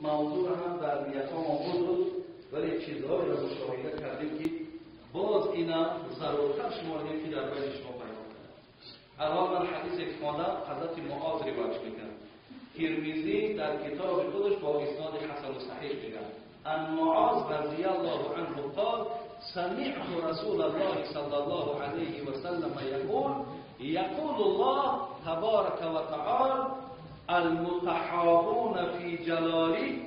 موضوع هم در نیت‌ها بود، ولی چیزهایی را مشاهده کردیم که باز اینا ضرورتر شماردیم که در بین شما بیان کنم. اول من حدیث که خواندم حضرت معاذ روایت میکنم. ترمذی در کتاب خودش با اسناد حسن و صحیح میگه ان معاذ رضی الله عنه قال سمعت رسول الله صلى الله عليه وسلم يقول يقول الله تبارك وتعالى المتحابون في جلالي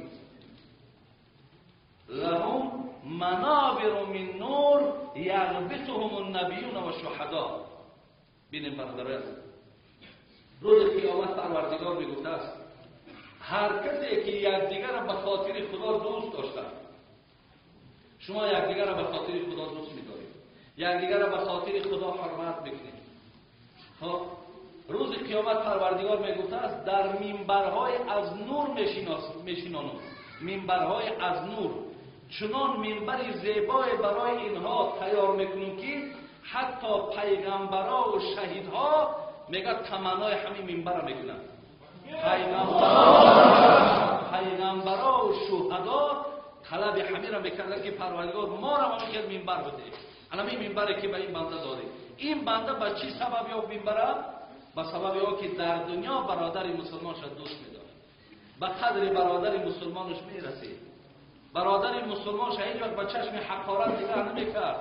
لهم منابر من نور يغبطهم النبيون والشهداء. بینیم برادران، روز قیامت پروردگار میگفته است هر کسی که یکدیگر را به خاطر خدا دوست داشته، شما یکدیگر را به خاطر خدا دوست می‌دارید، یکدیگر را به خاطر خدا حرمت می‌کنید. خب روز قیامت پروردگار میگفته است در منبرهای از نور میشینانم، منبرهای از نور، چنان منبر زیبای برای اینها تیار میکنیم که حتی پیغمبرها و شهیدها میگه تمنای همین منبر را میکنن. پیغمبرها و شهدا طلب همین را میکردن که پروردگار ما را همین منبر بده، همین منبری که به این بنده داده. این بنده به چی سبب یافت منبره؟ به سبب او که در دنیا برادر مسلمانش را دوست میداره، به قدر برادر مسلمانش میرسید، برادر مسلمانش هیچ وقت به چشم حقارت نگاه نمیکرد،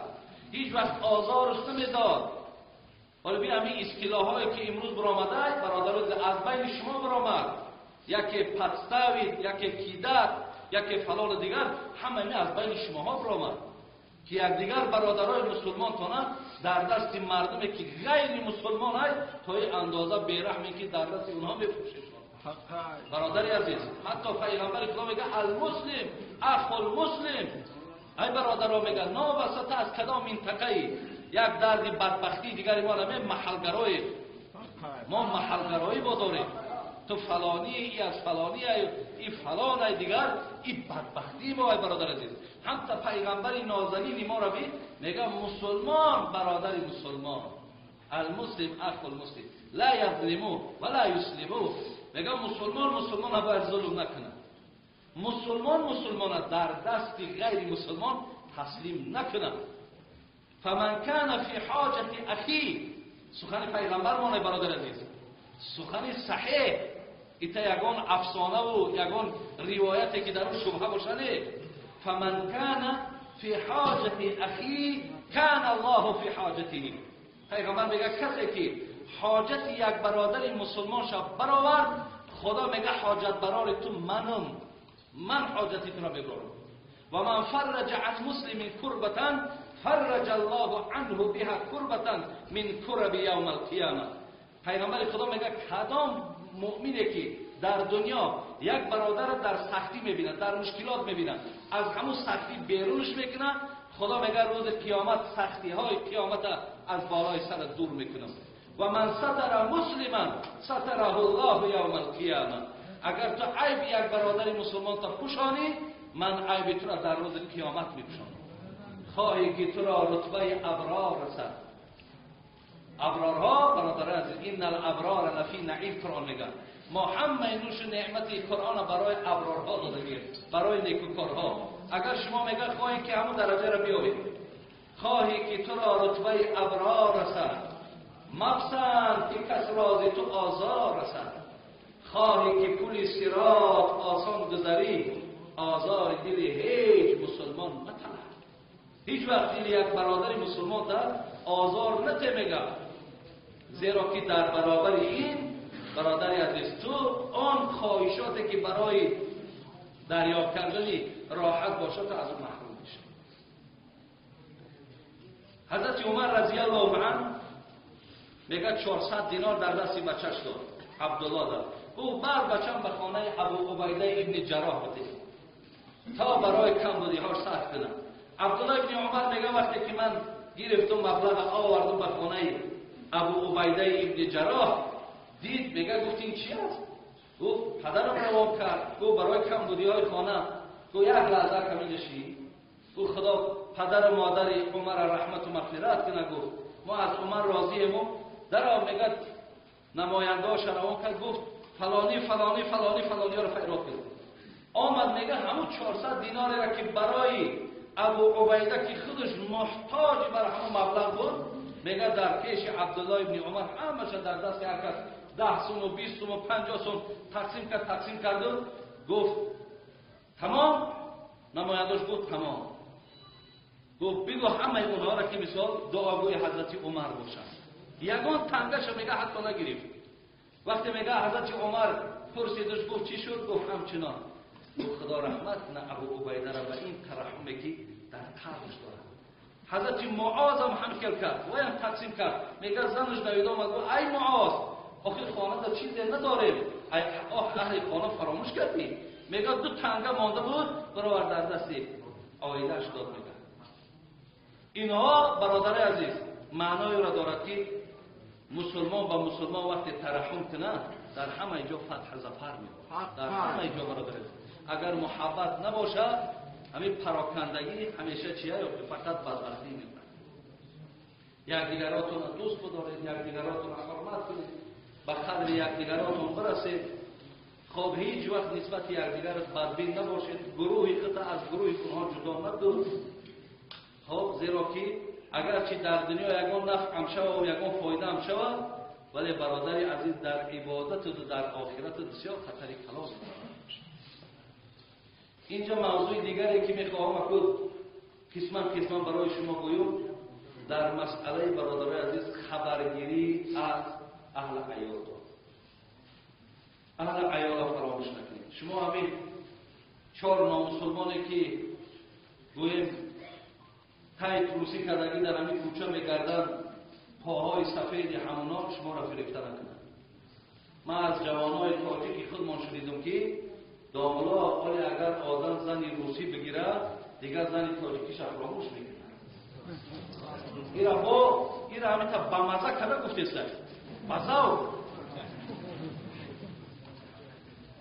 هیچ وقت آزارش نمیداد. حالا ببین همین اصطلاحایی که امروز برآمده، برادران از بین شما برآمد، یکی پدستاوید، یکی کیدت، یکی فلان دیگر، همه این از بین شماها برآمد که یکدیگر برادرای مسلمان تانه در دست مردمی که غیر مسلمان های تا این اندازه بیرحمی که در دست اونها میفروشه. برادر عزیز، حتی پیغمبر خدا میگه المسلم اخو المسلم. ای برادرها میگه ناوسط از کدام منطقه یک درد بدبختی دیگری ما نمی محلگرایی، ما محلگرایی با داریم، تو فلانی، ای از فلانی، ای فلان، ای دیگر، ای بدبختی ما. ای برادر عزیز، هم تا پیغمبر نازنین ما را بی میگه مسلمان برادر مسلمان، المسلم اخو المسلم لا یظلمو ولا یسلمو. میگه مسلمان مسلمان باید ظلم نکنه، مسلمان مسلمان در دست غیر مسلمان تسلیم نکنه. فمن کان فی حاجت اخی، سخن پیغمبر مانه برادر عزیز، سخن صحیح، ایتا یگان افسانه و یگان روایتی که در اون شبهه باشه. فمن کان فی حاجت اخی کان الله فی حاجته. پیغمبر میگه کسی که حاجت یک برادر مسلمان شب برآورد، خدا میگه حاجت برار تو منم، من حاجتی تو را میبرم. و من فرج عن مسلم کربتا فرج الله عنه بها کربتا من کرب یوم القیامه. پیغمبر خدا میگه کدام مؤمنه که در دنیا یک برادر در سختی میبینه، در مشکلات میبینه، از همون سختی بیرونش میکنه، خدا میگه روز قیامت سختی های قیامت از بالای سر دور میکنه. و من ستر مسلما ستره الله یوم القیامه. اگر تو عیب یک برادر مسلمان تا پوشانی، من عیب تو را در روز قیامت میپوشانم. خواهی که تو را رتبه ابرار رسد. ابرارها برادر عزیز، ان الابرار لفی نعیم، قرآن میگه ما همه نوش نعمت قرآن برای ابرارها دادگیم، برای نیکوکارها. اگر شما میگه خواهی که همون درجه را بیابید، خواهی که تو را رتبه ابرار رسد، مپسند که کس راز تو آزار رسد، خواهی که پول صراط آسان گذری، آزار دل هیچ مسلمان مطلب. هیچ وقت دل یک برادر مسلمان در آزار نته میگه، زیرا که در برابر این برادر عزیز تو آن خواهشاتی که برای دریافت کردن راحت باشد تو از اون محروم میشه. حضرت عمر رضی الله عنه میگه 400 دینار در دست بچه‌ش داد، عبدالله داد. او بر بچم به خانه ابو عبیده ابن جراح بده تا برای کمبودی‌هاش صرف کنه. عبدالله ابن عمر میگه وقتی که من گرفتم مبلغ آوردم به خانه ابو عبیده ابن جراح، دید میگه گفت این چی است؟ گفت پدرم روان کرد، گفت برای کمبودی‌های خانه. گفت یک لحظه کمی نشی. گفت خدا پدر و مادر عمر رحمت و مغفرت کنه. گفت ما از عمر راضییم. در میگه نماینده‌اش روان کرد، گفت فلانی فلانی فلانی فلانی رو فریاد کرد. Омад мега ҳамун 400 динореро ки барои Абу Убайда ки худаш муҳтоҷ бар ҳамун маблағ буд, мега дар пеши Абдуллоҳ ибни Умар ҳамаша дар дасти ҳар кас 10 сум ва 20 сум ва 50 сум тақсим карду гуфт тамом. Намояндаш гуфт тамом. Гуфт бигӯ ҳамаи онҳоро ки мисол дуогӯи ҳазрати Умар бошанд. Ягон тангаша мега ҳатто нагирифт. Вақте мега ҳазрати Умар пурсидаш, гуфт чӣ шуд? Гуфт ҳамчунон. Гуфт худо раҳмат кунад Абу Убайдаро ба ин тараҳуме ки дар қалбаш дорад. Ҳазрати Муозам ҳам хел кард, ваям тақсим кард. Мега занаш давида омад, гуфт ай Муоз, охир хонада чизе надорем, ай аҳли хона фаромӯш кардӣ. Мега 2 танга монда буд, баровар дар дасти оилааш дод. Мега инҳо бародари азиз маъноеро дорад ки мусулмон ба мусулмон вақте тараҳум кунад, дар ҳамаи ҷо фатҳ зафар меёбад. Дар ҳамаи ҷо бародари азиз, агар муҳаббат набошад, ҳамин парокандагӣ ҳамеша чия ё фақат бадбахтӣ меорад. Якдигаротонро дӯст бидоред, якдигаротонро ҳурмат кунед, ба қадри якдигаротон бирасед. Хоб ҳеҷ вақт нисбати якдигар бадбин набошед, гурӯҳи худро аз гурӯҳи онҳо ҷудо накунед. Хоб зеро ки агарчи дар дунё ягон нафъ ҳам шава ва ягон фоида ҳам шава, вале бародари азиз дар ибодату дар охирату бисёр хатари калон дорад. Инҷо мавзӯи дигаре ки мехоҳам акун қисман қисман барои шумо гӯям, дар масъалаи бародарои азиз хабаргирӣ аз аҳли аёл. Аҳли аёлро фаромӯш накунед. Шумо ҳамин 4 номусулмоне ки гӯем тай трусӣ кардагӣ дар ҳамин кӯча мегарданд, поҳои сафеди ҳамоно шуморо фирефта накунанд. Ман аз ҷавонои тоҷики худмон шунидум ки домуло оли агар одам зани русӣ бигирад, дигар зани тоҷикиша фаромӯш мекунад. Ира бо ира ҳамита бамаза карда гуфтеста. Базав.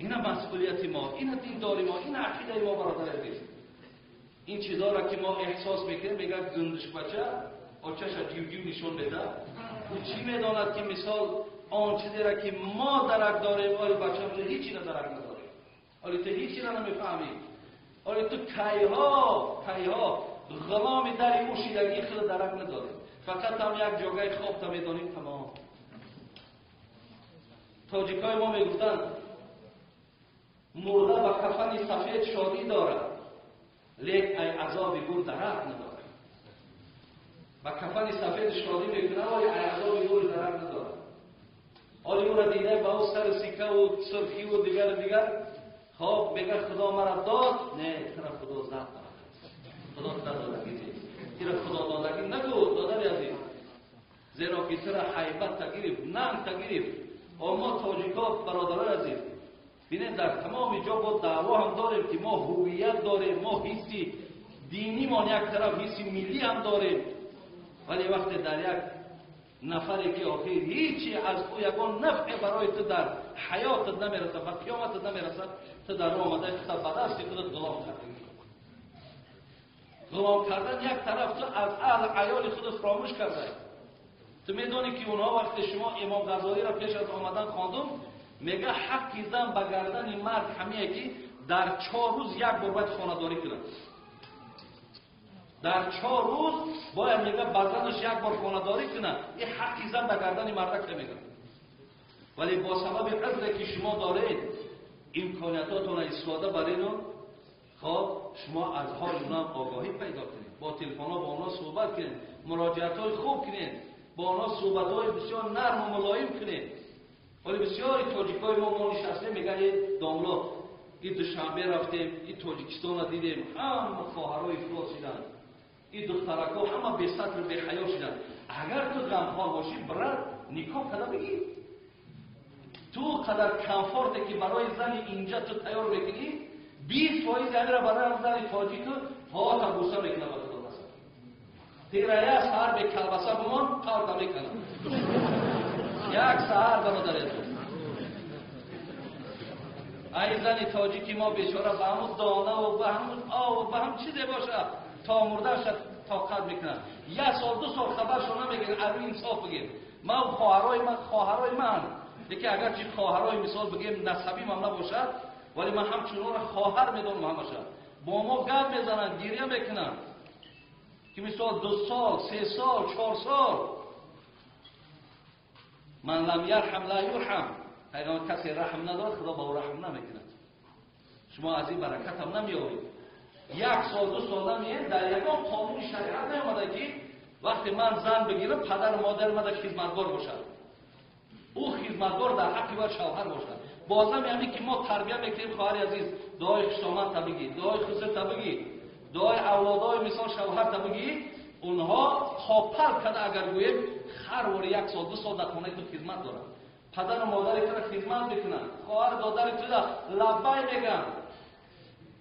Ина масъулияти мо, ина диндори мо, ина ақидаи мо бародари азиз. Ин чизоро ки мо эҳсос мекунем, мегӯяд гундушбача очаша ҷивҷив нишон медиҳад. Ӯ чӣ медонад ки мисол он чизеро ки мо дарак дорем, оли бача ҳечиро дарак надорем. Оли ту ҳечиро намефаҳмӣ. Оли ту кайҳо ғуломи дари ӯ шидагии худро дарак надорем. Фақат ҳам як ҷогаи хобта медонем, тамом. Тоҷикҳои мо мегуфтанд мурда ба кафани сафед шодӣ дорад, лек ай азоби гур дарак надорад. Ба кафани сафед шодӣ мекунад, оли ай азоби гур дарак надорад. Оли ӯро дида ба ӯ сару сикаву сурхиву дигару дигар, хоб мега худо мара дод, не, тура худо зад. Худо тура додагӣ нест. Тура худо додагӣ нагӯ, додари азиз. Зеро ки тура ҳайбат та гирифт, нанг та гирифт. Мо тоҷикҳо бародарои азиз, бинед дар тамоми ҷо бо даъво ҳам дорем ки мо ҳувият дорем, мо ҳисси динимон як тараф, ҳисси миллӣ ҳам дорем. Вале вақте дар як нафаре ки охир ҳечи аз ӯ ягон нафъе барои ту дар ҳаётат намерасад, ба қиёматат намерасад, ту дар рӯ омадаи худат ба дасти худат ғулом кардагӣ. Ғулом кардан як тараф, ту аз аҳли аёли худат фаромӯш кардаӣ. Ту медонӣ ки онҳо вақте шумо Имом Ғазолиро пеш аз омадан хондум, мега ҳаққи зан ба гардани мард ҳамие ки дар 4 рӯз як бор бояд хонадорӣ кунад. Дар 4 рӯз бояд мега ба занаш як бор хонадорӣ кунад. Ин ҳаққи зан ба гардани мардак мегӯяд. Вале бо сабаби узре ки шумо доред, имкониятотонро истифода бареду, хоб шумо аз ҳоли онҳо огоҳӣ пайдо кунед, бо телефонҳо бо онҳо суҳбат кунед, муроҷиатҳои хуб кунед, бо онҳо суҳбатҳои бисёр нарму мулоим кунед. Вале бисёри тоҷикҳои мо нишастем, мегӯянд э домло, и Душанбе рафтем, и Тоҷикистонро дидем, ҳама хоҳарои ифлос шиданд, и духтаракҳо ҳама бесатру беҳаё шиданд. Агар ту ғамхор бошӣ, брат, никоҳ карда бигир. Ту қадар комфорте ки барои зани инҷа ту тайёр мекунӣ, 20% амира барои зани тоҷику поата буса мекунад ба худо қасам. Тира як саҳар бе калбаса бимон, қаврта мекунад. Як саҳар бародари азиз. Ай зани тоҷики мо бечора ба ҳамун донаву ба ҳамун обу ба ҳам чизе бошад, то мурдаша тоқат мекунад. 1 сол 2 сол хабаршо намегирад, аз рӯи инсоф бигем. Ман хоҳарои ман, лекин агарчи хоҳарои мисол бигем насабим ҳам набошад, Вале ман ҳамчун онро хоҳар медонам ҳамаша. Бо мо гап мезананд, гиря мекунанд. Ки мисол 2 сол, 3 сол, 4 сол. Ман лам ярҳам ла юрҳам. Пайғамбар касе раҳм надорад, Худо ба ӯ раҳм намекунад. Шумо аз ин баракат ҳам намеёбед. 1 сол, 2 сол намеед, дар ягон қонуни шариат наомада ки вақте ман зан бигирам, падару модари ман хизматгор бошад. Ӯ хизматгор дар ҳаққи бояд шавҳар бошад. Бозам ҳамин ки мо тарбия мекунем, хоҳари азиз, дуои хушомад та бигӣ, дуои хуср та бигӣ, дуои авлодои мисол шавҳар та бигӣ, онҳо қопал карда агар гӯем, ҳар бори 1 сол, 2 сол дар хонаи ту хизмат доранд. Падару модари туро хизмат мекунанд, хоҳар додари туро лаббай мегӯянд.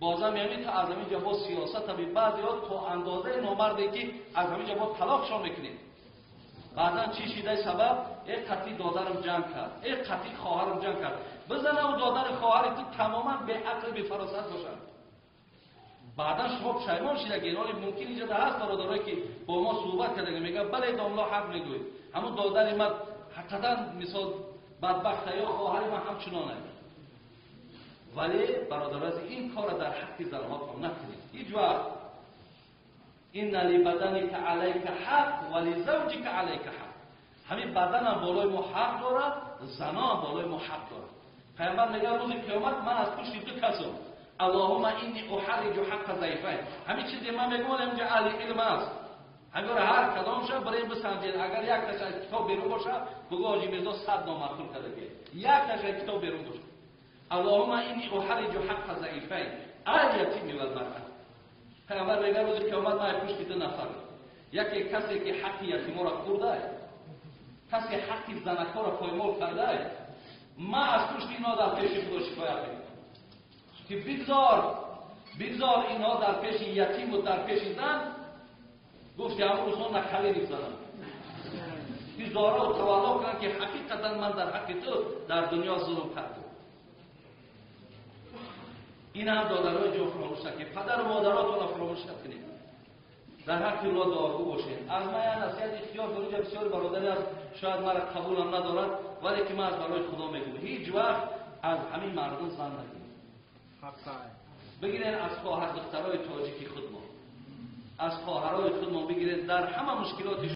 Бозам ҳамин то аз ҳамин ҷо бо сиёсат таби баъзеҳо то андозаи номарде ки аз ҳамин ҷо бо талоқшон мекунем. Баъдан чӣ шидаи сабаб? Э қатъи додарам ҷанг кард, э қатъи хоҳарам ҷанг кард. Бизанам додари хоҳари ту тамоман беақл бефаросат бошад. Баъдан шумо пушаймон шидаги, оли мумкин инҷа дар ҳаст бародарое ки бо мо суҳбат кардаги, мегӯяд бале домло ҳақ мегӯед, ҳамун додари ман ҳақиқатан мисол бадбахта ё хоҳари ман ҳамчунонад. Вале бародароз ин корро дар ҳаққи занҳотон накунед ҳеҷ вақт. Инна либаданика алайка ҳақ ва лизавҷика алайка ҳақ. Ҳамин баданам болои мо ҳақ дорад, занам болои мо ҳақ дорад. Пайғамбар мегӯяд рӯзи қиёмат ман аз пушти ту касам. Аллоҳумма инни уҳарриҷу ҳаққа заифайн. Ҳамин чизе ман мегӯям инҷа аҳли илм аст. Ҳаминро ҳар кадомша барем бисанҷед. Агар як таша аз китоб берун бошад, бугӯ Ҳоҷи Мирзо 100 номаъқул карда ки. Як таша аз китоб берун бошад. Аллоҳумма инни уҳарриҷу ҳаққа заифайн ал-ятими вал-маръа. Пайғамбар мегӯяд рӯзи қиёмат ман аз пушти ду нафар. Яке касе ки ҳаққи ятиморо хӯрдааст, касе ҳаққи занакҳоро поймол кардааст, ман аз пушти инҳо дар пеши Худо шикоят мекунам. Ки бигзор инҳо дар пеши ятиму дар пеши зан гуфти ҳамун рӯзҳо накале мегзананд. Ки зоро тавалло кунанд ки ҳақиқатан ман дар ҳаққи ту дар дунё зулм кардам. Ин ҳам додарои ҷон фаромӯш накунед, падару модаротонро фаромӯш накунед, дар ҳаққи онҳо дуогӯ бошед. Аз ман як насиҳат ихтиёр дорам, инҷа бисёр бародаре аст, шояд маро қабулам надорад, вале ки ман аз барои Худо мегӯям, ҳеҷ вақт аз ҳамин мардум зан нагиред. Бигиред аз хоҳар духтарои тоҷики худмон, аз хоҳарои худмон бигиред дар ҳама мушкилоти